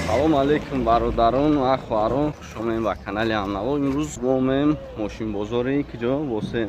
Салом алейкум, бародарон ва хоҳарон, хуш омадем ба канали Ҳамнаво. Имрӯз мо омем мошинбозори киҷо? Восе,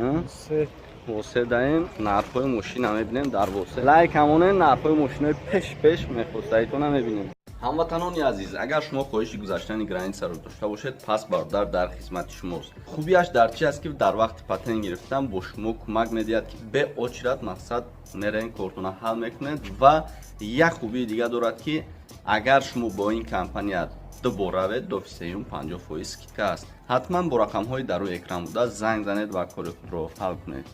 Восе даем. Нархҳои мошина мебинем дар Восе. Лайк ҳамонем, нархҳои мошинои пеш пеш мехостаитона мебинем. Ҳамватанони азиз, агар шумо хоҳиши гузаштани границаро дошта бошед, пас бародар дар хизмати шумост. Хубиаш дар чи аст, ки дар вақти патент гирифтан бо шумо кӯмак медиҳад, ки бе очередь мақсад мерен, кортона ҳал мекунед. Ва як хубии дига дорад, ки агар шумо бо ин компания дубор равед, дофи сеюм 50% скидка аст. Ҳатман бо рақамҳои дар рӯи экран буда занг занед ва кори худро ҳал кунед.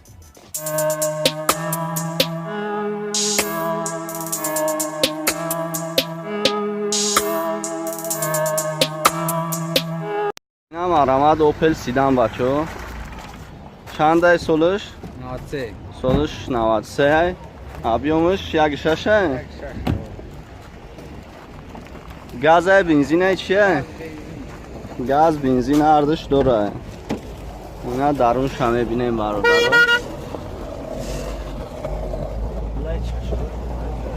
Марамад Опел седан, бачо. Чандай солаш? 93. Солаш 93, объёмаш 1,6. Газай, бензинай, чия? Газ, бензин ҳардуш дора. Ина дарунша мебинем, бародаро.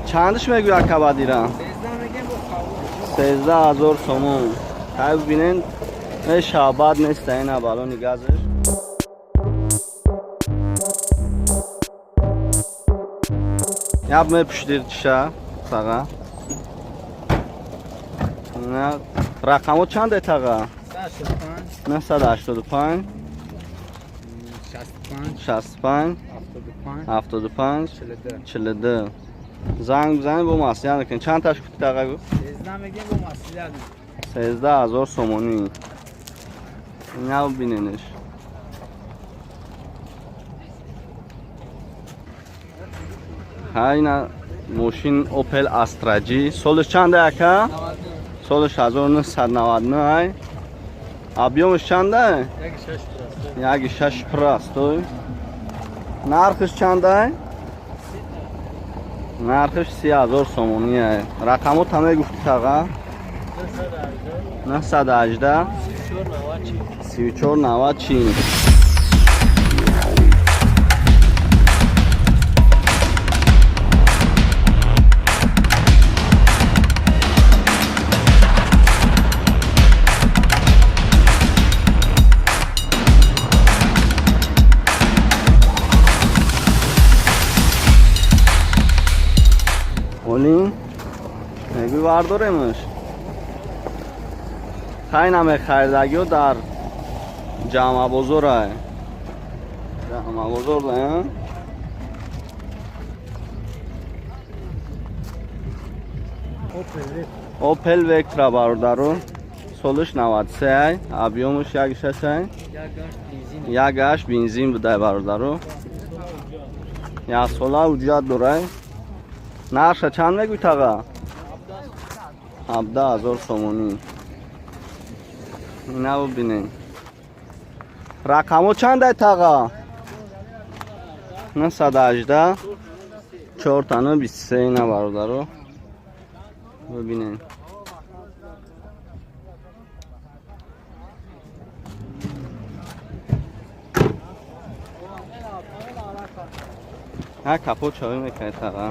Чандаш мегӯй, акабадира? 13 000 сомон. Ҳай, бибинен, шабад неста, ина балони газаш. Яб мепушдир чиша таға. Рақамо чанде, таға? 985, 65, 75, 42. Занг бизанед, бо маслиҳат мекунед. Чанд таш гуфти, таға? Гуфт 13 000 сомонӣ. Ина биненеш. Ҳа, ина мошин Opel Astra G. Солаш чанда, ака? Солаш 1999. Объёмаш чанда? 1,6 простой. Нархиш чанда? Нархиш 30 000 сомонӣ. Рақамо таме гуфти, таға? 918, 34, 90, 40. Олин мегӯй, вардоремаш. Хай, намехаридагиё дар ҷамъабозора, ҷамъабозор да. Опел Вектра, бародаро, солиш 93, объёмаш 1,6, 1,8 бензин будай, бародаро. Як сола ҳуҷҷат дорай. Нарша чанд мегӯй, таға? 17 000 сомонӣ. Ина бибинем. Рақамо чандай, таға? 918, 4 23. Ина, бародаро, бибинем. Ҳа, капот чавӣ мекунед, таға?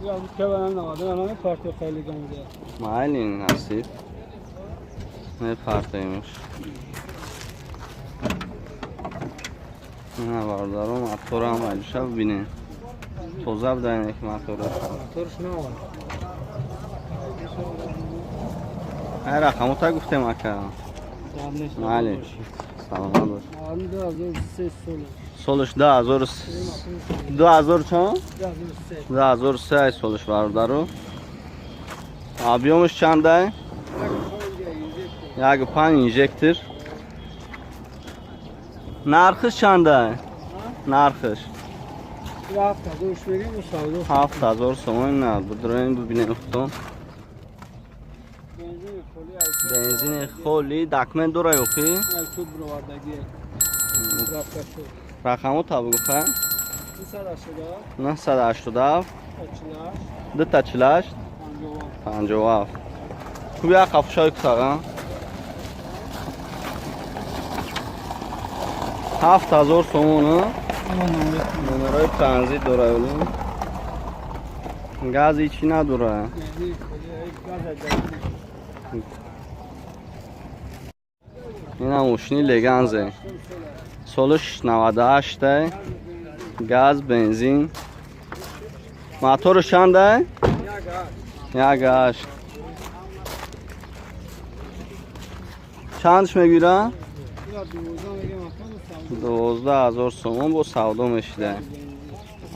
Я که من 99 پارتی خیلی گنده. Майли, насиб, мепартоимш. Ина, бародаро, моторам валиша бибинем, тоза будаин ки мотора. Моторш нав. Ай, рақамота гуфтем, ака. Майли, саломат бош. 2003 сол. Солаш 2000, 2000 чанд? 2003. 2003 солаш, бародаро. Объёмаш чандай? 1,5 инжектор. Нархиш чандай, нархиш? 7000 мегем, савдо. 7000 сомон. На, бидроем, бибинем худтон. Бензин холи. Бензини холи. Документ дора ёхи? Суд бировардагӣ. Рафта шуд. Рақамо та бигӯ. 987, 987, 48, дута 48, 57. 57. Хуб, як хафшои кутага. 7000 сомон. Номерои транзит дора. Газ ҳичи надора. Ина мошини Леганзе. Солиш 98, газ, бензин. Моторш чанда? 1.8. Чандш мегира? 12,000 сомон бо савдо мешида.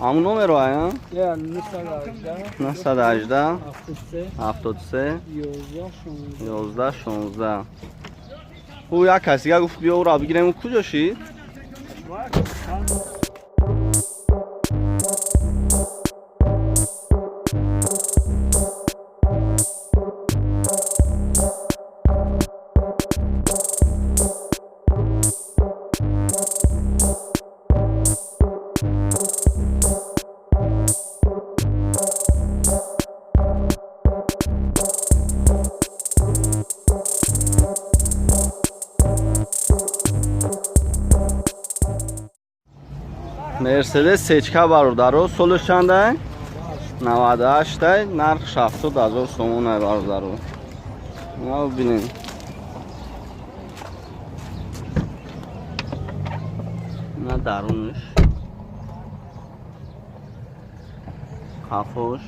Ҳамун номеро ая? 918 73 11 16. Ӯ як кас дига гуфт биё ӯро бигирем, ӯ куҷо шид? Мерседес сечка бародаро, солиш чанда? 98, нарх 70,000 сомон бародаро. Ма бинем. На дарунаш. Қафош.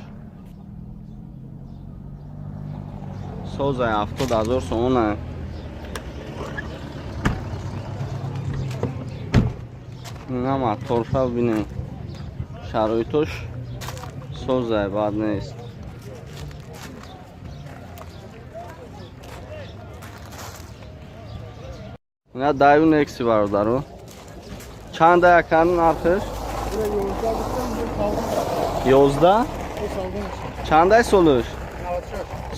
Созай 70,000 сомон. На моторша бинем. Шароитош созай, бад нест. На даю некси бародаро. Чанда якан нархиш? 11. Чандай солиш?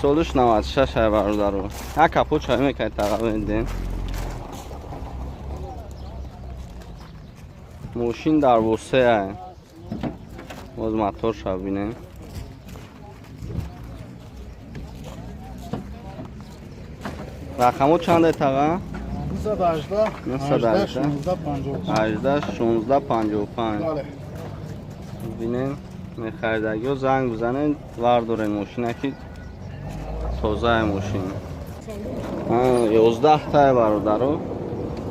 Солиш 96 ай бародаро. Як капот чай мекай таға бендем. Мошин дар восе ай. Боз моторша бинем. Рақамо чандай таға? 918 18 16 55. Бинем, мехаридагиҳо занг бизанед, вардорем мошина ки тозаи мошин. 11 тай бародаро.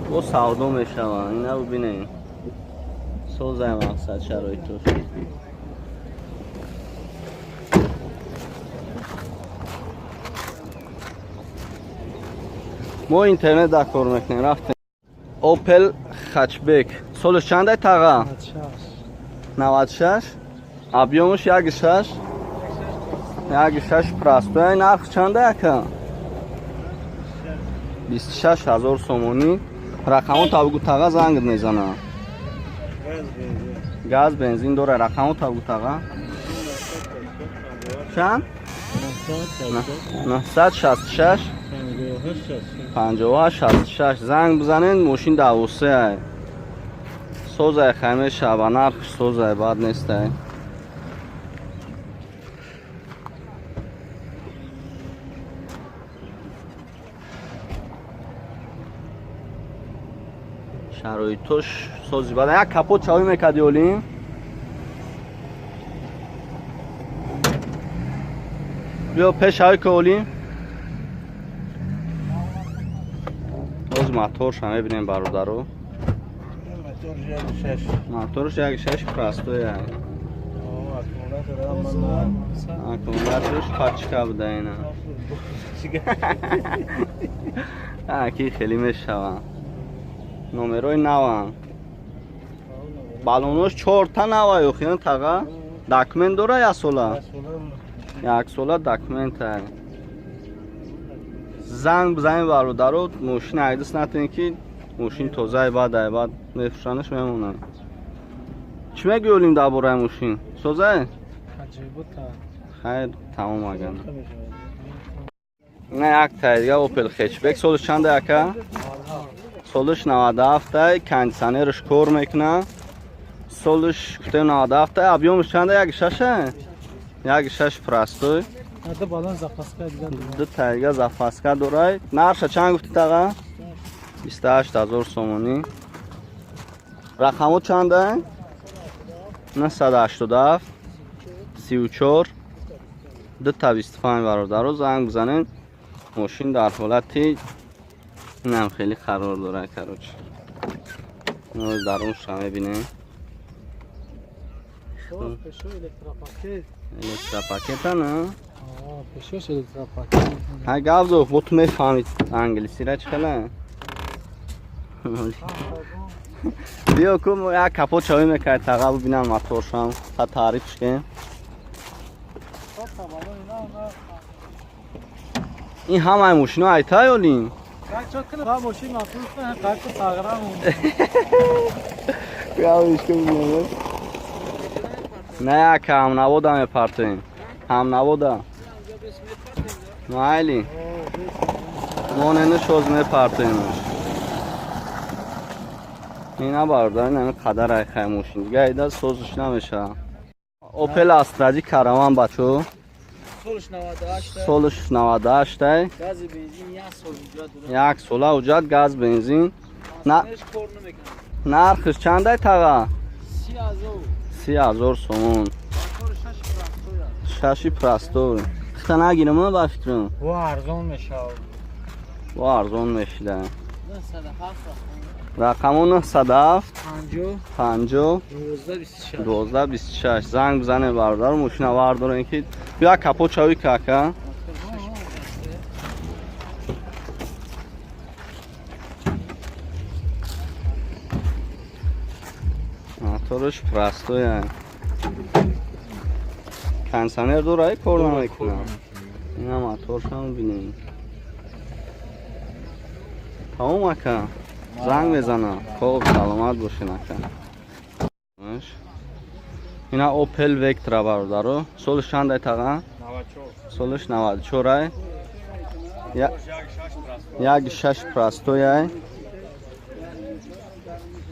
Бо савдо мешаванд. Ина бинем. Созаи мақсад шароитош. Мо интернет да кор мекунем, рафтем. Opel Hatchback. Солиш чандай таға? 96. Объемш 1.6. 1.6 простой. Нарх чандай ака? 26,000 сомонӣ. Рақамо табгу таға занг мезана. Газ, бензин дора. Рақамо табгу таға. Чанд? 966 58 66. Занг бизанед, мошин давосе ай. Созай хайме шаба, нархш созай, бад нестай. Шароитош сози бад. Як капот чавӣ мекарди олим? Биё пеш ҳавӣ ки олим. Боз моторша мебинем бародаро. Моторш 1.6 простой. Аккумуляторш пачка буда ина. Ки хеле мешаванд. Номерои наванд. Балонош 4та нава ёхиён таға. Документ дора як сола? Як сола документ ай. Занг бизанед бародаро, мошин айдис натен ки мошин тозаи бад ай, бад мефурӯшанаш мемонад. Чӣ мегӯӣ олим дар бораи мошин? Созае? Хайр, тамом аган. На як тай дига Opel Hatchback. Солиш чанда ака? Солиш 97 ай, кондиционерш кор мекунад. Солиш гуфтем 97 ай, объемш чанда? 1.6 ай? 1.6 простой. Ду тайга запаска дорай. Нарша чанд гуфти таға? 28,000 сомонӣ. Рақамо чанда? 987 34 225 бародаро занг бизанед. Мошин дар ҳолати инам хеле қарор дорад, короче. Дарунша мебинем. Электропакета на? Пешош электропакет. Ҳа гавзо, бо ту мефаҳмид англисира чӣ хела? Биё ку як капот чавӣ мекард таға бибинам моторшам, та таърифш кен. Ин ҳамаи мошино айта ёлин? Не яка ҳамнавода мепартоем. Ҳамнавода. Майли. Монену шоз мепартоемш. Ина бародар, ин қадар айхай мошин. Дига айда созиш намеша. Опел Астраҷи Караван бачо. Солш 98 тай. Газ бензин як сол ҳуҷҷат дорад. Як сола ҳуҷҷат газ бензин. Нархш чандай таға? 30,000. 30,000 сомон. Шаши простор. Хита нагирам ба фикрам. Бо арзон мешавад. Бо арзон мешида. Рақамо 907 50 12 26. Занг бизанед бародар, мошина вардорен ки бия капот чавӣ кака. Моторш простоя. Кондиционер дора, кор намекунад. Ина моторшам бинем. Тамом ака. Занг мезанам. Хоб, саломат бошен ака. Ина Opel Vectra бародаро. Солш чандай таға? 94. Солш 94 ай. 1.6 простой ай.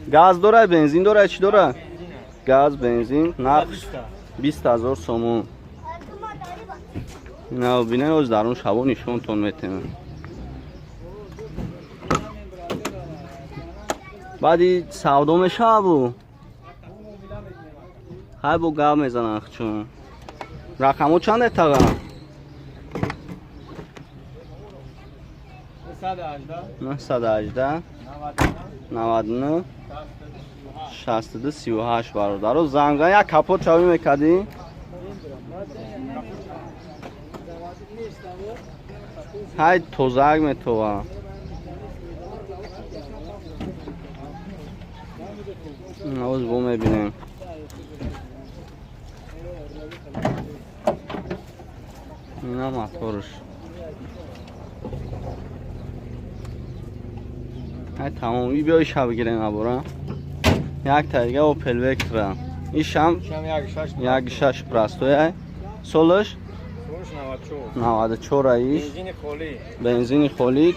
Газ дора, бензин дора, чӣ дора? Газ, бензин, нарх 20,000 сомон. Ина бинед, оз дарун шабо нишонтон метемам. Баъди савдо мешаву. Ҳай бо гап мезананд чун. Рақамо чанде таға? 918 99 62 38 бародаро занг як капот чавӣ мекардӣ? Ҳай тозаак метова. Оз бо мебинем. Ина моторш. Ҳай тамом, и биё иша бигирем абора. Як та дига Opel Vectra. Ишам 1.6 простой. Солш 94 иш. Бензини холӣ. Бензини холӣ.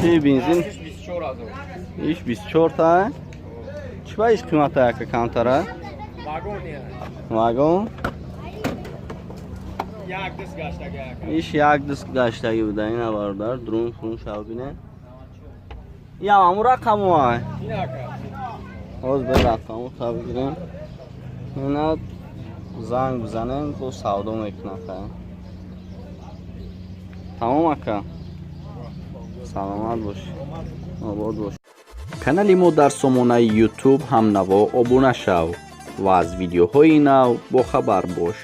Чи бензин? 24,000. Иш 24 та. Чӣ ба иш қимата яка камтара? Вагон. Вагон? Як диск гаштаги яка. Иш як диск гаштаги буда, ина бародар, друн фрун шав бине. Ям аму рақаму ай. Ин ака. Ҳоз бе рақаму та бигирем. Ина занг бизанем, бо савдо мекунад. Тамом ака. Саломат бош. Обод бош. Канали мо дар сомонаи YouTube ҳамнаво обуна шав ва аз видеоҳои нав бохабар бош.